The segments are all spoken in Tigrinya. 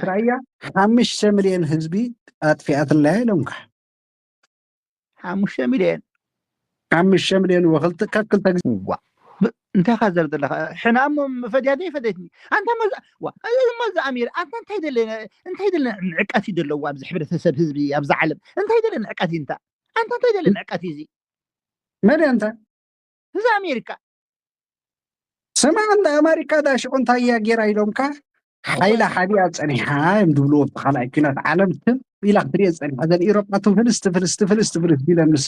ኤርትራ እያ ሓሙሽተ ሚልዮን ህዝቢ ኣጥፊኣትላ ኢሎምካ። ሓሙሽተ ሚልዮን ሓሙሽተ ሚልዮን ወክልቲ ካብ ክልተ ግዜ ዋ እንታይ ካ ዘር ዘለካ ሕና እሞ ፈድያ ደይ ፈደትኒ ኣንታ መዛ ዋ እዚ መዛ ኣሚር ኣንታ እንታይ ደለ እንታይ ደለ ንዕቀት እዩ ዘለዎ ኣብዚ ሕብረተሰብ ህዝቢ ኣብዚ ዓለም እንታይ ደለ ንዕቀት እዩ እንታ ኣንታ እንታይ ደለ ንዕቀት እዩ እዚ መን እያ እንታ እዚ ኣሜሪካ ስማ እንዳ ኣማሪካ ዳ ሽዑ እንታይ እያ ጌራ ኢሎምካ ሓይላ ሓቢኣ ፀኒሓ እዮም ዝብልዎ ብካልኣይ ኩናት ዓለም ትም ኢላ ክትሪኦ ፀኒሓ ዘን ኢሮጳ ትፍልስ ትፍልስ ትፍልስ ትፍልስ ቢለን ምስ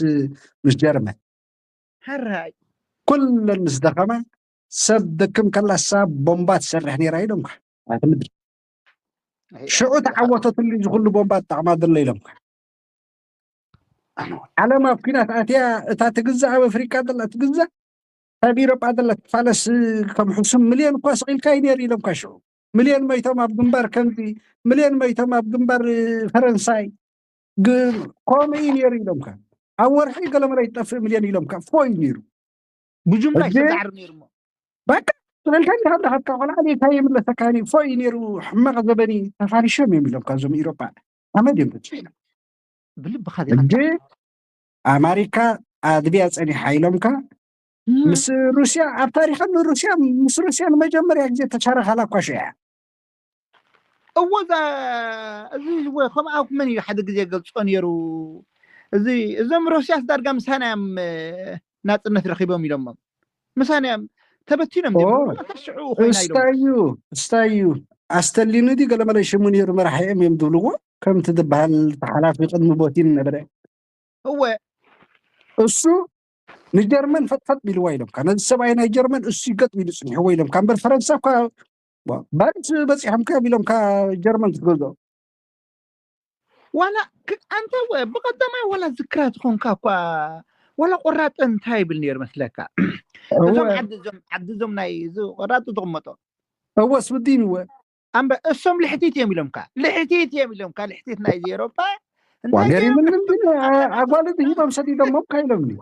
ምስ ጀርመን ሕራይ ኩለን ምስ ደኸማ ሰብ ደክም ከላሳ ቦምባ ትሰርሕ ነይራ ኢሎምካ ኣቲ ምድሪ ሽዑ ተዓወተትሉ እዚ ኩሉ ቦምባ ትጠቕማ ዘሎ ኢሎምካ ዓለም ኣብ ኩናት ኣትያ እታ ትግዛእ ኣብ ኣፍሪካ ዘላ ትግዛእ ኣብ ኢሮጳ ዘላ ትፋለስ ከም ሕሱም ሚልዮን እኳ ስቕ ኢልካ እዩ ነይሩ ኢሎምካ ሽዑ ሚልዮን መይቶም ኣብ ግንባር ከምዚ ሚልዮን መይቶም ኣብ ግንባር ፈረንሳይ ግን ከምኡ እዩ ነይሩ ኢሎምካ ኣብ ወርሒ ገለመለ ይጠፍእ ሚልዮን ኢሎምካ ፎ እዩ ነይሩ ብጅምላ ይሰዳዕር ነይሩ ሞ በቃ ስቕ ኢልካ እንዲኻ እንዳኸድካ ቆልዓ ሌታ የምለሰካ ፎ እዩ ነይሩ ሕማቕ ዘበኒ ተፋሪሾም እዮም ኢሎምካ እዞም ኢሮጳ ሓመድ እዮም ተፅሒኖም ብልብኻ ሕጂ ኣማሪካ ኣድብያ ፀኒሓ ኢሎምካ ምስ ሩስያ ኣብ ታሪኸ ንሩስያ ምስ ሩስያ ንመጀመርያ ግዜ ተሻረኻላ እኳ ሽያ እወዛ እዚ ከምኣ መን እዩ ሓደ ግዜ ገልፆ ነይሩ እዚ እዞም ሩስያስ ዳርጋ ምሳና እዮም ናፅነት ረኪቦም ኢሎሞም ምሳና እዮም ተበቲኖም ሽዑ ኮይና ኢሎም እስታዩ እስታዩ ኣስተሊኑ ዲ ገለመለ ሽሙ ነይሩ መራሒኦም እዮም ዝብልዎ ከምቲ ዝበሃል ተሓላፊ ቅድሚ ቦቲን ነበረ እወ እሱ ንጀርመን ፈጥፈጥ ቢልዋ ኢሎምካ ነዚ ሰብኣይ ናይ ጀርመን እሱ ይገጥ ቢሉ ፅኒሕዎ ኢሎምካ እምበር ፈረንሳ እኳ ባሪስ በፂሖምካ ቢሎምካ ጀርመን ክትገዝኦ ዋላ ኣንተ ብቀዳማይ ዋላ ዝክራ ትኾንካ እኳ ዋላ ቆራጠ እንታይ ይብል ነይሩ መስለካ እዞም ዓዲ እዞም ዓዲ እዞም ናይ እዚ ቆራጡ ዝቕመጦ እወ ስውዲን እወ ኣምበ እሶም ልሕቲት እዮም ኢሎምካ ልሕቲት እዮም ኢሎምካ ልሕቲት ናይ ኤሮፓ ዋገሪምን ኣጓልቲ ሂቦም ሰዲዶሞም ካይሎምኒ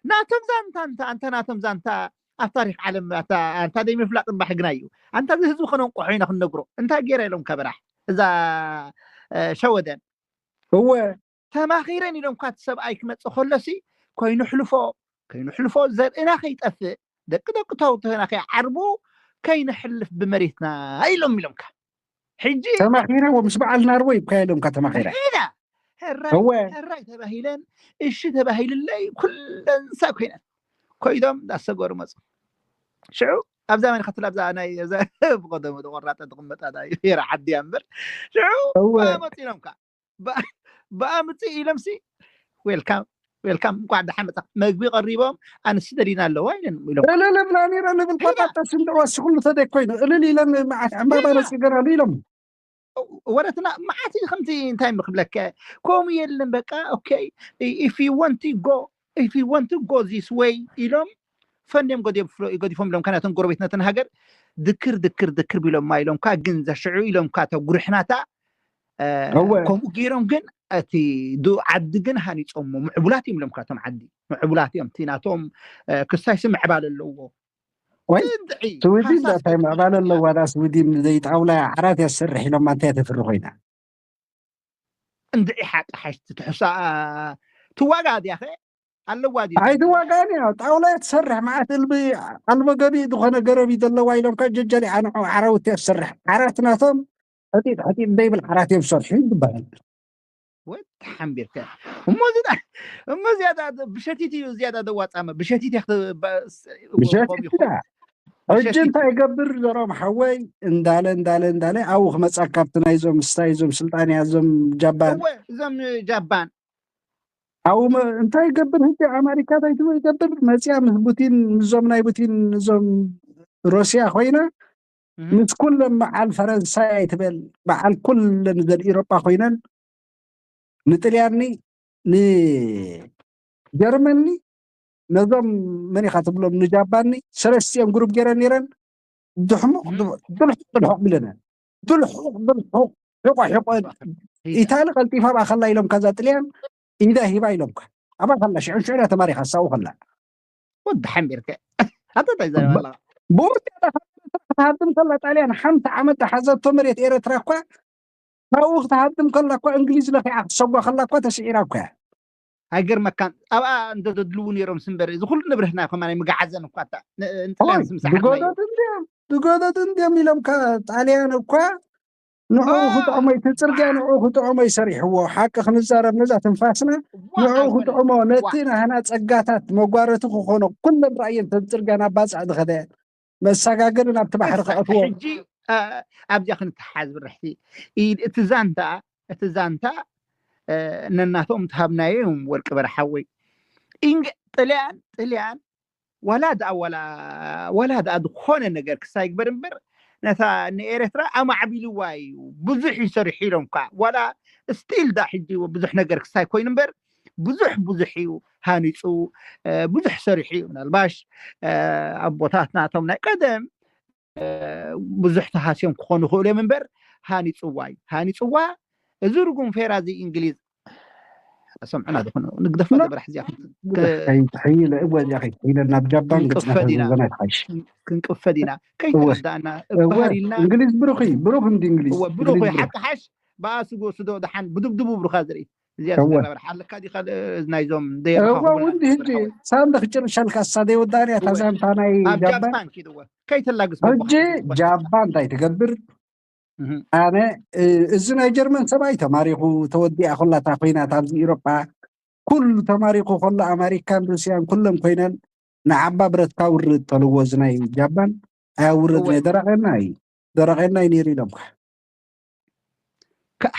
ናቶም ዛንታ እንተ ኣንተ ናቶም ዛንታ ኣብ ታሪክ ዓለም ኣንታ ደይ ምፍላጥ እምባ ሕግና እዩ ኣንታ እዚ ህዝቢ ከነንቆሖ ኢና ክንነግሮ እንታይ ገይራ ኢሎም ከበራሕ እዛ ሸወደን እወ ተማኺረን ኢሎም ኳ እቲ ሰብኣይ ክመፅእ ከሎሲ ኮይኑ ሕልፎ ከይኑ ሕልፎ ዘርእና ከይጠፍእ ደቂ ደቂ ተውተና ከይዓርቡ ከይንሕልፍ ብመሬትና ኢሎም ኢሎምካ ሕጂ ተማኺረ ምስ በዓል ናርቦ ይብካ ኢሎምካ ተማኺረ ሒዳ ሕራይ እወ ሕራይ ተባሂለን እሺ ተባሂልለይ ኩለን ሳብ ኮይነን ኮይዶም ዳሰገሩ መፁ ሽዑ ኣብዛ መን ከትል ኣብዛ ናይ ብቀደሙ ቆራጠ ትቕመጣ ራ ዓዲ እያ እምበር ሽዑ እወ መፂ ኢሎምካ ብኣ ምፅእ ኢሎምሲ ዌልካም ዌልካም እንኳዕ ደሓን መፃ መግቢ ቀሪቦም ኣንስቲ ደሊና ኣለዋ ኢለን ኢሎም እልል ብላ ነይረ ንብል ቆጣጣ ስምድዕዋ ስኩሉ ተደይ ኮይኑ እልል ኢለን መዓት ዕምባባ ነፂገናሉ ኢሎም ወረትና መዓት እዩ ከምዚ እንታይ ምክብለከ ከምኡ የለን በቃ okay if you want to go if you want to go this way ኢሎም ፈንድዮም ገዲፎም ኢሎም ከናተን ጎረቤት ነተን ሃገር ድክር ድክር ድክር ቢሎማ ኢሎም ካ ግን ዘሽዑ ኢሎም ካ ተጉርሕናታ እወ ከምኡ ገይሮም ግን እቲ ዱ ዓዲ ግን ሃኒፆሞ ምዕቡላት እዮም ኢሎም ካቶም ዓዲ ምዕቡላት እዮም እቲ ናቶም ክሳይሲ ምዕባል ኣለዎ ወይ እንድዒ ስዊድን ሃሳስ እንታይ ምዕባል ኣለዋ ዳ ስዊድን ዘይጣውላ ዓራት እያ ትሰርሕ ኢሎም እንታይ ተፍሪ ኮይና እንድዒ ሓቂ ሓሽቲ ትሕሳ ትዋጋ ድያ ኸ ኣለዋ ድዩ ኣይትዋጋን እያ ጣውላ እያ ትሰርሕ መዓት እልቢ ኣልቦ ገቢእ ዝኾነ ገረብ እዩ ዘለዋ ኢሎም ካብ ጀጀሊዓ ንዑ ዓራውቲ እያ ትሰርሕ ዓራት ናቶም ሕጢጥ ሕጢጥ ዘይብል ዓራት እዮም ዝሰርሑ ይበሃል ወይ ተሓንቢርከ እሞ ዝዳ እሞ ዝያዳ ብሸቲት እዩ ዝያዳ ደዋፃመ ብሸቲት እያ ብሸቲት ዳ ሕጂ እንታይ ገብር ዘሮም ሓወይ እንዳለ እንዳለ እንዳለ ኣብኡ ክመፃ ካብቲ ናይዞም ስታይ ዞም ስልጣንያ ዞም ጃባን እዞም ጃባን ኣብኡ እንታይ ይገብር ህጂ ኣማሪካ እንታይ ትብል ይገብር መፅያ ምስ ቡቲን ምስዞም ናይ ቡቲን እዞም ሮስያ ኮይና ምስ ኩሎም በዓል ፈረንሳይ ኣይትበል በዓል ኩለን ዘን ኢሮጳ ኮይነን ንጥልያንኒ ንጀርመንኒ ነዞም መን ኢኻ ትብሎም ንጃባንኒ ሰለስቲኦም ግሩፕ ገይረን ነይረን ድሕሙቕ ድልሑቕ ድልሑቕ ኢለነን ድልሑቕ ድልሑቕ ሕቆ ሕቆ ኢታሊ ቀልጢፋ ብኣኸላ ኢሎም ከዛ ጥልያን ኢዳ ሂባ ኢሎምካ ኣብኣ ከላ ሽዑን ሽዑ እያ ተማሪኻ ሳኡ ከላ ወዲ ሓሚርካ ኣታ እንታይ ዘረባ ኣለኻ ብኡ ክትሃድም ከላ ጣልያን ሓንቲ ዓመት ዝሓዘቶ መሬት ኤረትራ እኳ ካብኡ ክትሃድም ከላ እኳ እንግሊዝ ለኺዓ ክትሰጓ ከላ እኳ ተስዒራ እኳ እያ። ኣይገርመካን? ኣብኣ እንተዘድልዉ ነይሮም ስምበር እዚ ኩሉ ንብረትና ከማናይ ምጋዓዘን እኳ እታ ን- ንጥልያን ኦይ ስምሳሕናዮ ብጎደድ እንድዮም ብጎደድ እንድዮም ኢሎም ከ ጣልያን እኳ ንዕኡ ኦ ክጥዕሞ እቲ ፅርግያ ንዕኡ ክጥዕሞ ይሰሪሕዎ። ሓቂ ክንዛረብ ነዛ ትንፋስና ንዕኡ ዋሓኮነ ክጥዕሞ ነቲ ናህና ፀጋታት መጓረቲ ክኾኖ ኩለን ራእየን ተዚ ፅርግያ ናብ ባፅዕ ዝኸደ መሰጋገሪ ናብቲ ባሕሪ እሳ ክኣትዎ ሕጂ አ- ኣብዚኣ ክንተሓዝ ብርሕቲ ኢድ እቲ ዛንታ እቲ ዛንታ እ፣ ነናቶም ተሃብናዮ እዮም ወርቂ በርሓወይ ኢንግ ጥልያን ጥልያን ዋላ ደኣ ዋላ ዋላ ደኣ ዝኾነ ነገር ክሳይ ግበር እምበር ነታ ንኤረትራ ኣማዕቢልዋ እዩ ብዙሕ ይሰርሑ ኢሎም ኳ ዋላ ስቲል ዳ ሕጂ ብዙሕ ነገር ክሳይ ኮይኑ እምበር ብዙሕ ብዙሕ እዩ ሃኒፁ እ፣ ብዙሕ ሰሪሑ እዩ ምናልባሽ እ፣ ኣቦታት ናቶም ናይ ቀደም እ፣ ብዙሕ ተሃስዮም ክኾኑ ይኽእሉ እዮም እምበር ሃኒፅዋ እዩ ሃኒፅዋ እዚ ርጉም ፌራ እዚ እንግሊዝ ሰምዑና ዝኾነ ንግደፋ ኖ ዝበራሕ እዚኣ ከይትሕይለ እወ እዚኣ ከይትሕይለ ናብ ጃባን ግፅና ክንቅፈድ ኢና ተዘዘና ይትሓይሽ ክንቅፈድ ኢና እወ ከይተረዳእና እወ እባህር ኢልና እንግሊዝ ብሩኽ እዩ ብሩኽ እንዲ እንግሊዝ እወ ብሩኽ እንግሊዝ ወይ ብሩኽ ሓቂ ሓሽ ብኣ ስጎ ስዶ ደሓን ብድብድቡ ብሩኻ ዝርኢ እዚኣ እወ ዝዛረበር ሓለካ ዲኻ ዘይረኻ እወ ክቡና ውንዲ ህጂ ሓወይ ሳንዲ ክጭርሻልካ እሳ ዘይወዳእን እያ እታ እወ ዛንታ ናይ ኣብ ጃባን ጃፓን ኪድ እወ ከይተላግስ መቦኻ ሕጂ ጃባ እንታይ ትገብር ኣነ እዚ ናይ ጀርመን ሰብኣይ ተማሪኹ ተወዲኣ ኮላታ ኮይናት ኣብዚ ኢሮጳ ኩሉ ተማሪኹ ኮሎ ኣማሪካን ሩስያን ኩለን ኮይነን ንዓባ ብረትካ ውርድ ተልዎ እዚ ናይ ጃባን ኣያውርድ እወ ነ ደረቐና እዩ ደረቐና እዩ ነይሩ ኢሎምካ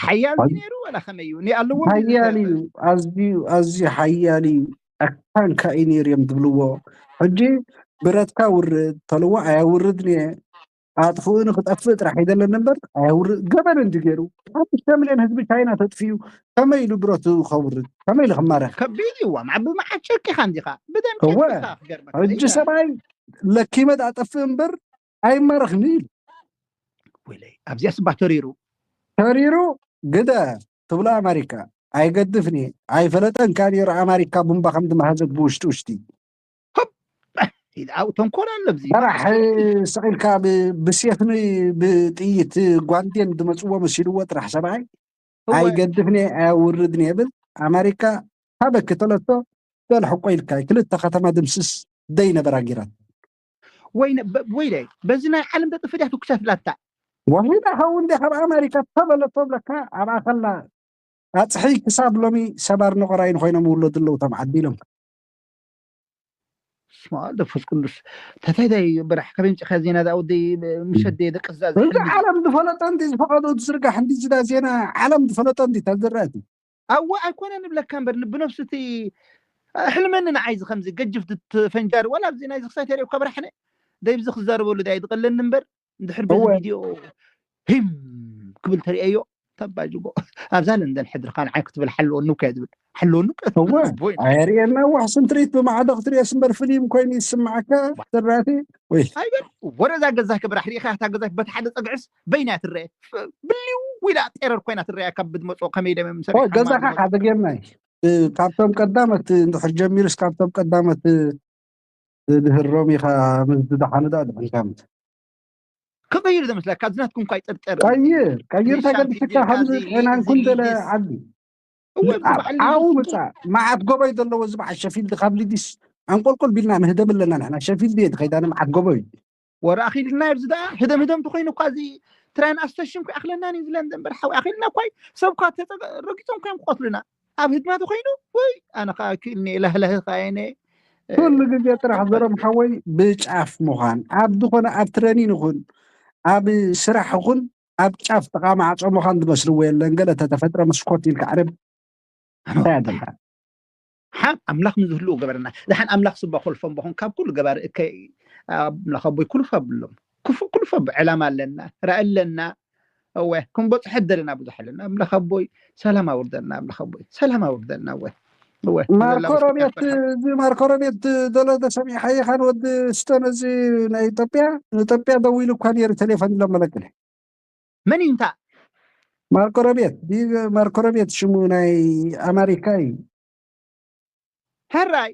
ሓያል እዩ ነይሩ ወላ ከመይ እዩ ኣለዎም ሓያል እዩ ኣዝዩ ኣዝዩ ሓያል እዩ ኣካንካ እዩ ነይሩ እዮም ዝብልዎ ሕጂ ብረትካ ውርድ ተልዎ ኣያውርድ ነ ኣጥፍኡ ንክጠፍእ ጥራሕ ይደለኒ እምበር ኣያውርድ ገበን እንዲ ገይሩ ሓሙሽተ ሚልዮን ህዝቢ ቻይና ተጥፍዩ ከመይ ኢሉ ብረቱ ከውርድ ከመይ ኢሉ ክማረኽ ከቢድ እዩ ዋ ማዕቢ መዓት ጨቂኻ እንዲኻ ብደም እወ ጨቂኻ ክገርመካ ሕጂ ሰብኣይ ለኪመ ኣጠፍእ እምበር ኣይማረኽን ኢሉ ወይለይ ኣብዚኣ ስባ ተሪሩ ተሪሩ ግደ ትብሎ ኣማሪካ ኣይገድፍን እየ ኣይፈለጠን ከኣ ነይሩ ኣማሪካ ቡምባ ከም ዝመሃዘት ብውሽጢ ውሽጢ ኢልኣው ተንኮል ኣሎ ኣብዚ ጥራሕ ስቕ ኢልካ ብ- ብሴፍን ብጥይት ጓንዴን ዝመፅዎ መሲልዎ ጥራሕ ሰብኣይ እወ ኣይገድፍን እየ ኣያውርድን እየ ብል ኣማሪካ ሃበኪ ተለቶ በል ሕቆ ኢልካ ክልተ ከተማ ድምስስ ደይነበራ ጊራት ወይነ በ- ወይለይ በዚ ናይ ዓለም ተጥፍእ ድያ ትኩሳት ላታ ወሒዳ ኸው እንደ ካብ ኣማሪካ ተበለቶ ብለካ ኣብኣ ከላ ኣፅሒ ክሳብ ሎሚ ሰባር ነቆራይን ኮይኖም ውለዱ ኣለዉ ተም ዓዲ ኢሎም ስማ መንፈስ ቅዱስ ተታይታይ በራሕ ከበይ ምፅኻ ዜና ዳ ወደይ ምሸደ ደቅዛ እዚ ዓለም ዝፈለጠ እንዲ ዝፈቐዶ ዝዝርጋሕ እንዲ ዝዳ ዜና ዓለም ዝፈለጠ እንዲ ተዝረአቲ ኣወ ኣይኮነ ንብለካ እምበር ብነብሱ እቲ ሕልመኒ ንዓይ እዚ ከምዚ ገጅፍ ፈንጃሪ ዋላ ኣብዚ ናይ ዝክሳይ ተሪኦ ከብራሕነ ደይብዚ ክዛረበሉ ዳይ ዝቐለኒ እምበር እንድሕር በዚ እወ ቪድዮ ሂም ክብል ተሪአዮ ተባጅጎ ኣብዛ ለንደን ሕድርካ ንዓይ ክትብል ሓለወኒ እኮ እያ ዝብል ሓለወኒ እኮ እያ እወ ትብል ቦይ ኣየርእየና ዋሕስን ትርኢት ብማዕዶ ክትርእየስ እምበር ፍሊም ኮይኑ ይስማዓካ ዝራእቲ ወይ ኣይበል ወረዛ ገዛ ክብራሕ ሪኢኻ እታ ገዛ በቲ ሓደ ፀግዕስ በይና እያ ትረአ ፍ- ብሊው ኢላ ጤረር ኮይና ትረኣያ ካብ ብትመፅኦ ከመይ ኢለ መምሰል ኦ ገዛኻ ሓደ ጌርና እዩ እ፣ ካብቶም ቀዳመት እንድሕር ጀሚሩስ ካብቶም ቀዳመት እ፣ ድህሮም ኢኻ ምስ ዝደሓኑ ዳ ድሕንካ ምስ ክቐይር ዘመስለካ እዚ ናትኩም እኳ ይጠርጠር ቀይር ቀይር ሪሻን ተገልስካ ፊልም ከምዚ ካዚ ጤናን እዚ ኩንደለ ሊስ ዓዲ እወ ኣብ ዝበዓል ዓው ሊስ ምፃእ መዓት ጎበይ ዘለዎ እዚ በዓል ሸፊልድ ካብ ሊዲስ ኣንቆልቆል ቢልና ንህደም ኣለና ንሕና ሸፊልድ እየ ዝኸይዳ ንመዓት ጎበይ ወረ ኣኺልና ኣብዚ ደኣ ህደም ህደም ተኮይኑ እኳ እዚ ትራይን ኣስተሽን ኩ ኣኽለና ኒውዚላንድ እምበር ሓዊ ኣኺልና እኳ እዩ ሰብ እኳ ተጸገ ረጊጾም እኳ እዮም ክቐትሉና ኣብ ህድማ ተኮይኑ ወይ ኣነ ከዓ ክእልኒ ላህላህ ከኣየነ ኩሉ ግዜ ጥራሕ ዘሮም ሓወይ ብጫፍ ምዃን ኣብ ዝኾነ ኣብ ትረኒን ይኹን ኣብ ስራሕ ይኹን ኣብ ጫፍ ጥቓ ማዕጾ ምዃን ዝመስልዎ የለን ገለ ተተፈጥረ መስኮት ኢልካ ዕርብ እንታይ ኣለካ ሓም ኣምላኽ ንዝህልው ገበረና ድሓን ኣምላኽ ስባ ኮልፎም በኹን ካብ ኩሉ ገባር እከ ኣምላኽ ኣቦይ ኩልፍ ኣብሎም ኩፍ ኩልፍ ኣብ ዕላማ ኣለና ራእ ኣለና እወ ክንበፅሖ ደለና ብዙሕ ኣለና ኣምላኽ ኣቦይ ሰላም ኣውርደልና ኣምላኽ ኣቦይ ሰላም ኣውርደልና እወ እወ ማርኮ ሮቤት እዚ ማርኮ ሮቤት ዘሎ ተሰሚዕካ ኢኻን ወዲ ስቶን እዚ ናይ ኢትዮጵያ ንኢትዮጵያ ደዊሉ እኳ ነይሩ ቴሌፎን ኢሎ መለቅለ መን እዩ እንታ ማርኮ ሮቤት ማርኮ ሮቤት ሽሙ ናይ ኣማሪካ እዩ ሕራይ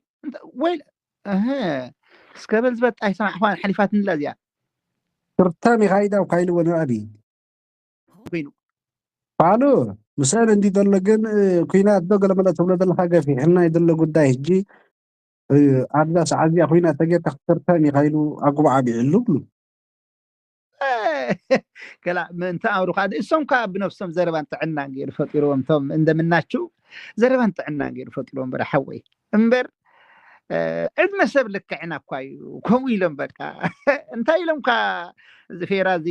ወይ እስከ በል ዝበጣ ይሰማዕ ኳን ሓሊፋትንላ እዚኣ ትርታ ሚኻይዳ እኳ ኢልዎ ንኣብይ ኮይኑ ፋሉ ምስአን እንዲ ዘሎ ግን ኩናት ዶ ገለመለ ትብሎ ዘለካ ገፊሕና እዩ ዘሎ ጉዳይ። ሕጂ ኣብዛ ሰዓት እዚኣ ኩናት ተጌርካ ክትሰርተን ኢካ ኢሉ ኣጉባዓ ቢዕሉ ብሉ። ገላ ምእንቲ ኣምሩ ከዓ እሶም ከዓ ብነብሶም ዘረባን ጥዕናን ገይሩ ፈጢርዎም። እቶም እንደምናችው ዘረባን ጥዕናን ገይሩ ፈጢርዎም። በረ ሓወይ እምበር ዕድመ ሰብ ልክዕና እኳ እዩ። ከምኡ ኢሎም በቃ እንታይ ኢሎም ካ እዚ ፌራ እዚ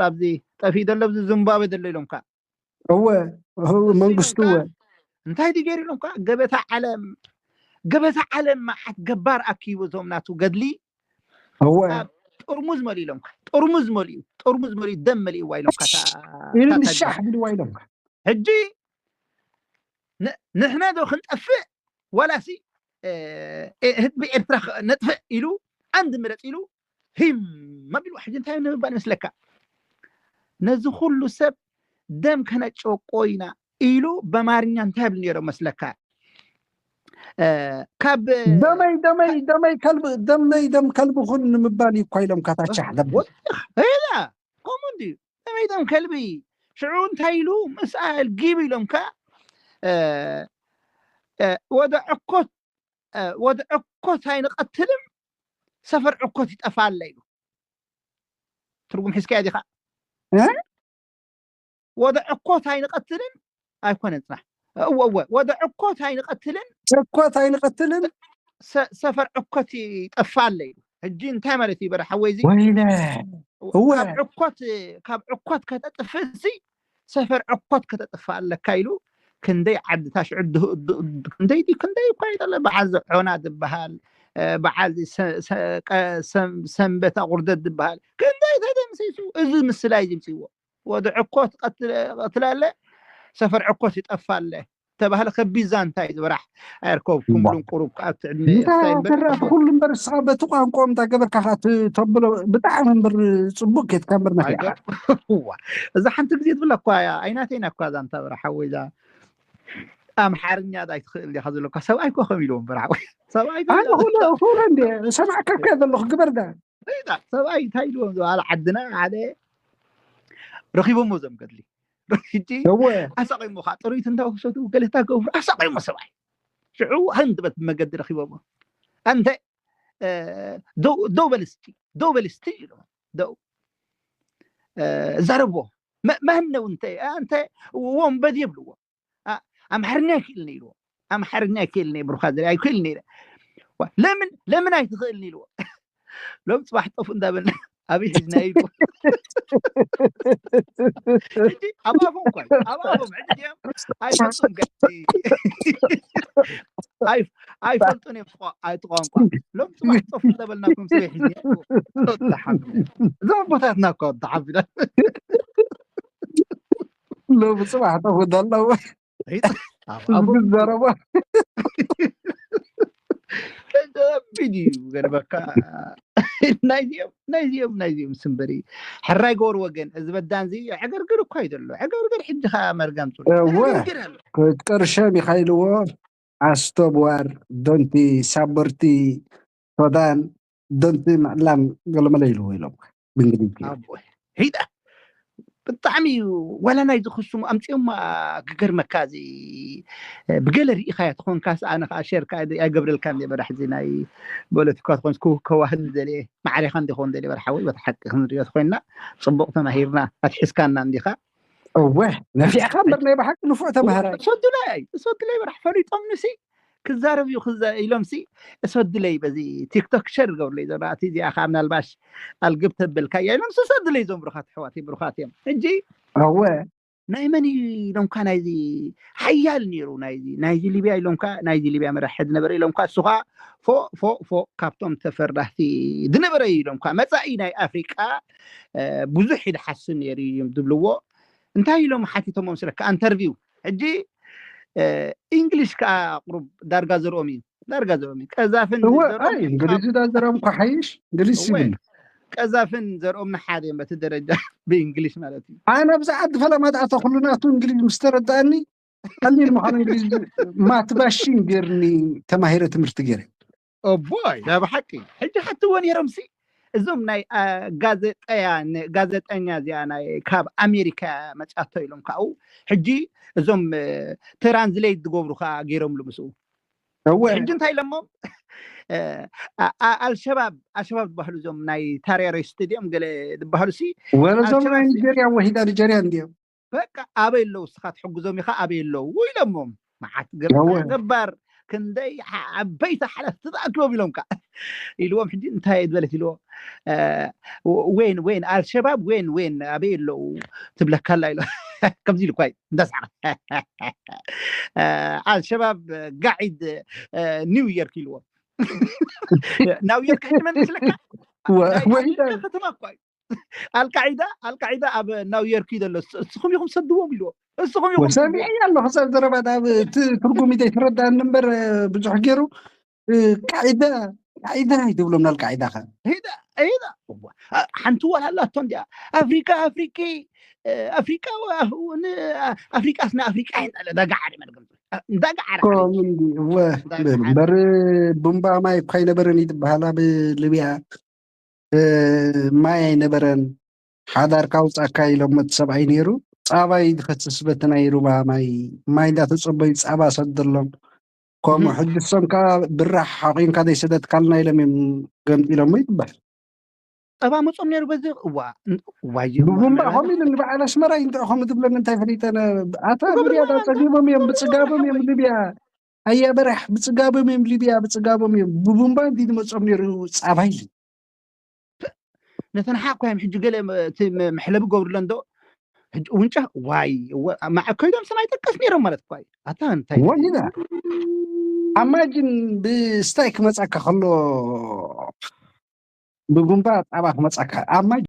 ኣብዚ ጠፊኡ ዘሎ ኣብዚ ዝምባበ ዘሎ ኢሎም ካ እወ መንግስቱ እወ እንታይ ድገር ኢሎም ካ ገበታ ዓለም ገበታ ዓለም መዓት ገባር ኣኪቡ እዞም ናቱ ገድሊ እወ ጥርሙዝ መሊኡ ኢሎም ካ ጥርሙዝ መሊኡ ጥርሙዝ መሊኡ ደም መሊእዋ ኢሎም ካ ኢሉ ንሻሕ ብልዋ ኢሎም ካ ሕጂ ንሕና ዶ ክንጠፍእ ዋላሲ ህዝቢ ኤርትራ ነጥፍእ ኢሉ ዓንዲ ምረፅ ኢሉ ሂም ኣቢሉ ሕጂ እንታይ ንምባል ይመስለካ? ነዚ ኩሉ ሰብ ደም ከነጨቆ ኢና ኢሉ በማርኛ እንታይ ይብል ነይሮም መስለካ? ካብ ደመይ ደመይ ደመይ ከልብ ደመይ ደም ከልብኹን ንምባል እዩ እኳ ኢሎም ካታቻሕ ደም ወዲኻ ሄዳ ከምኡ እንድዩ ደመይ ደም ከልቢ ሽዑ እንታይ ኢሉ ምስ ኣልጊብ ኢሎም ከ ወደ ዕኮት ወደ ዕኮት ኣይንቐትልም ሰፈር ዕኮት ይጠፋለ ኢሉ ትርጉም ሒዝካዮ ዲኻ ወደ ዕኮት ኣይንቐትልን ኣይኮነን ፅናሕ እወ እወ ወደ ዕኮት ኣይንቐትልን ዕኮት ኣይንቐትልን ሰፈር ዕኮት ይጠፋለ ኢሉ ሕጂ እንታይ ማለት እዩ በረ ሓወይ እዚ ወይለ እወ ካብ ዕኮት ካብ ዕኮት ከተጥፍእ ሲ ሰፈር ዕኮት ከተጥፍእ ኣለካ ኢሉ ክንደይ ዓድታ ሽዑ ክንደይ ክንደይ እኳ ይጠለ በዓል ዝዖና ዝበሃል በዓል ሰንበት ኣቁርደት ዝበሃል ክንደይ ተደምሲሱ እዚ ምስላ እዩ ዝምፅዎ ወደ ዕኮ ትላለ ሰፈር ዕኮ ትጠፋለ ተባህለ ከቢዛ እንታይ ዝበራሕ ኣይርከብኩም ብሉም ቁሩብ ኣብቲ ዕድመ ኩሉ እምበር ስኻ በቲ ቋንቋኦም እንዳገበርካ ተብሎ ብጣዕሚ እምበር ፅቡቅ ኬትካ እምበር ነፊዕካ እዛ ሓንቲ ግዜ ትብላ እኳ እያ ኣይናተይና እኳ እዛ እንታ በራ ሓወይ እዛ ኣምሓርኛ ዳይ ትኽእል ዲኻ ዘለካ ሰብኣይ ኮ ከም ኢልዎም በራ ሓወይ ሰብኣይ ኣነ ሁለ ሁለ እንደ ሰማዕካ እኮ ዘለኹ ግበር ዳ ሰብኣይ እንታይ ኢልዎም ዝበሃሉ ዓድና ሓደ ረኺቦሞ እዞም ገድሊ ሕጂ ኣሳቂሞ ከዓ ጥሩይት እንዳ ክሰቱ ገለታ ገብሩ ኣሳቂሞ ሰብኣይ ሽዑ ሃንድበት ብመገዲ ረኺቦሞ ኣንተ ደው በል እስቲ ደው በል እስቲ ኢሉ ደው ዛረብዎ ማን ነው እንተ ኣንተ ወንበዴ ይብልዎ ኣምሓርኛ ይክእልኒ ኢልዎ ኣምሓርኛ ይክእልኒ ብሩኻ ዘ ኣይክእልኒ ኢለ ለምን ለምን ኣይትክእልኒ ኢልዎ ሎም ፅባሕ ጠፉ እንዳበልና ኣበይ ሒዝና ኢሉ ኣብ ኣፎም እኳ ኣብ ኣፎም ሕጂ ዲኦም ኣይፈልጡን ገ ኣይፈልጡን እዮም እቲ ቋንቋ ሎም ፅባሕ ጠፉ እንዳበልና ኮም ስበይ ሒዝና እዞም ኣቦታትና እኳ ተሓቢና ሎም ፅባሕ ጠፉ እንዳለው ዘረባ ከቢድ እዩ ገርበካ ናይዚኦም ናይዚኦም ናይዚኦም ስምበሪ ሕራይ ገበሩ ወገን እዚ በዳን እዚ ዕገርግር እኳ እዩ ዘሎ ዕገርግር ሕጂ ከዓ መርጋም ፅሉ ቅርሸም ኢካ ኢልዎ ኣስቶብዋር ዶንቲ ሳቦርቲ ሶዳን ዶንቲ ምዕላም ገለመለ ኢልዎ ኢሎም ብእንግሊዝ ሂዳ ብጣዕሚ እዩ ዋላ ናይ ዝክስሙ ኣምፅኦም ክገርመካ እዚ ብገለ ርኢኻያ ትኾንካስ ኣነ ከዓ ሸርካ ኣይገብረልካ እንደ በራሕ እዚ ናይ ፖለቲካ ትኾንስ ከዋህል ዘለ ማዕሬኻ እንዲኸውን ዘለ በራሓ ወይ በቲ ሓቂ ክንሪኦ ትኮይንና ፅቡቅ ተማሂርና ኣትሒዝካና እንዲኻ እወ ነፊዕካ እምበር ናይ ብሓቂ ንፉዕ ተማሃራይ ሰዱላይ ሰዱላይ በራሕ ፈሊጦም ንሲ ክዛረብ እዩ ኢሎም ሲ እሰድለይ በዚ ቲክቶክ ሸር ገብርለይ ዘሎ እቲ እዚኣ ከዓ ምናልባሽ ኣልግብ ተበልካ እያ ኢሎም እሰድለይ እዞም ብሩኻት ኣሕዋት ብሩኻት እዮም ሕጂ እወ ናይ መን እዩ ኢሎምካ ናይዚ ሓያል ነይሩ ናይዚ ናይዚ ሊብያ ኢሎምካ ናይዚ ሊብያ መራሒ ዝነበረ ኢሎምካ እሱ ከዓ ፎ ፎ ፎ ካብቶም ተፈራህቲ ዝነበረ እዩ ኢሎምካ መፃኢ ናይ ኣፍሪቃ ብዙሕ ይድሓስብ ነይሩ እዩ ዝብልዎ እንታይ ኢሎም ሓቲቶም መስለካ ኣንተርቪው ሕጂ እንግሊሽ ከዓ ቁሩብ ዳርጋ ዘርኦም እዩ ዳርጋ ዘርኦም እዩ ቀዛፍን እንግሊዝ ዳ ዘርኦም ኳሓይሽ እንግሊዝ ሲብል ቀዛፍን ዘርኦም ንሓደ እዮም በቲ ደረጃ ብእንግሊሽ ማለት እዩ ኣነ ኣብዚ ዓዲ ፈለማ ዳኣተ ኩሉ ናቱ እንግሊዝ ምስ ተረዳእኒ ቀሊል ምዃኑ እንግሊዝ ማትባሽን ገርኒ ተማሂረ ትምህርቲ ገይረ ኦቦይ ናይ ብሓቂ ሕጂ ሓትዎ ነይሮም ሲ እዞም ናይ ጋዜጠኛ እዚኣ ናይ ካብ ኣሜሪካ መፅኣቶ ኢሎም ካብኡ ሕጂ እዞም ትራንስሌት ዝገብሩ ከዓ ገይሮምሉ ምስኡ። ሕጂ እንታይ ኢሎሞም? ኣልሸባብ ኣልሸባብ ዝበሃሉ እዞም ናይ ታሪያሪስት ድኦም ገለ ዝበሃሉ ሲ ወለዞም ናይ ኒጀርያ ወሂዳ ኒጀርያ እንዲኦም በቃ ኣበይ ኣለዉ እስኻ ትሕግዞም ኢኻ ኣበይ ኣለዉ ኢሎሞም። መዓት ገባር ክንደይ ዓበይቲ ሓለፍቲ ተኣኪቦም ኢሎም ካ ኢልዎም። ሕጂ እንታይ ዝበለት ኢልዎ ወይን ወይን ኣልሸባብ ወይን ወይን ኣበይ ኣለዉ ትብለካላ ኢሎ ከምዚ ኢሉ ኳይ እንዳስሓቀ ኣልሸባብ ጋዒድ ኒው ዮርክ ኢልዎ። ናው ዮርክ ሕጂ መን ይስለካ ወይዳ ከተማ እኳ እዩ። ኣልቃዒዳ ኣልቃዒዳ ኣብ ናው ዮርክ እዩ ዘሎ። እስኹም ኢኹም ሰድዎም ኢልዎ። እስኹም ኢኹም ሰሚዐ ኣለኹ ሰብ ዘረባ ኣብ እቲ ትርጉም ዘይትረዳኒ እምበር ብዙሕ ገይሩ ቃዒዳ ቃዒዳ ኣይትብሎም ኣልቃዒዳ ከ ዳ ሓንቲ ዋላ ኣላቶ እንዲያ ኣፍሪካ ኣፍሪቂ ኣፍሪቃ ኣፍሪቃስ ንኣፍሪቃ ይንጠለ ዳጋዓሪ መድገም ዳጋዓሪ እምበር ቡምባ ማይ እኳ ኣይነበረን እዩ ዝበሃል ኣብ ልብያ ማይ ኣይነበረን ሓዳር ካውፃካ ኢሎም እቲ ሰብኣይ ነይሩ ፃባይ ዝፈስስ በቲ ናይ ሩባ ማይ ማይ እንዳተፀበዩ ፃባ ሰደሎም ከምኡ ሕጂ እሶም ከዓ ብራሕ ሓቂንካ ዘይሰደትካልና ኢሎም እዮም ገምጢሎሞ ይትበሃል ጸባ መጾም ነይሩ በዚ እዋ እዋይ ብቡምባ ከምኡ ኢሉ ንበዓል ኣስመራ ይንትዖ ከምኡ ዝብለኒ እንታይ ፈሊጠ ኣታ ሊብያ ዳ ጸጊቦም እዮም ብጽጋቦም እዮም ሊብያ ኣያ በራሕ ብጽጋቦም እዮም ሊብያ ብጽጋቦም እዮም ብቡምባ እንዲ ዝመጾም ነይሩ ጻባ ኢሉ ነተን ሓቅ ኮይም ሕጂ ገለ እቲ መሕለቢ ገብርለን ዶ ውንጫ ዋይ ከይዶም ሰማይ ጠቀስ ነይሮም ማለት እኳ ኣታ እንታይ ወሂዳ ኣማጅን ብስታይ ክመጻካ ከሎ ብቡምባ ጣባ ክመጻካ ኣማጅን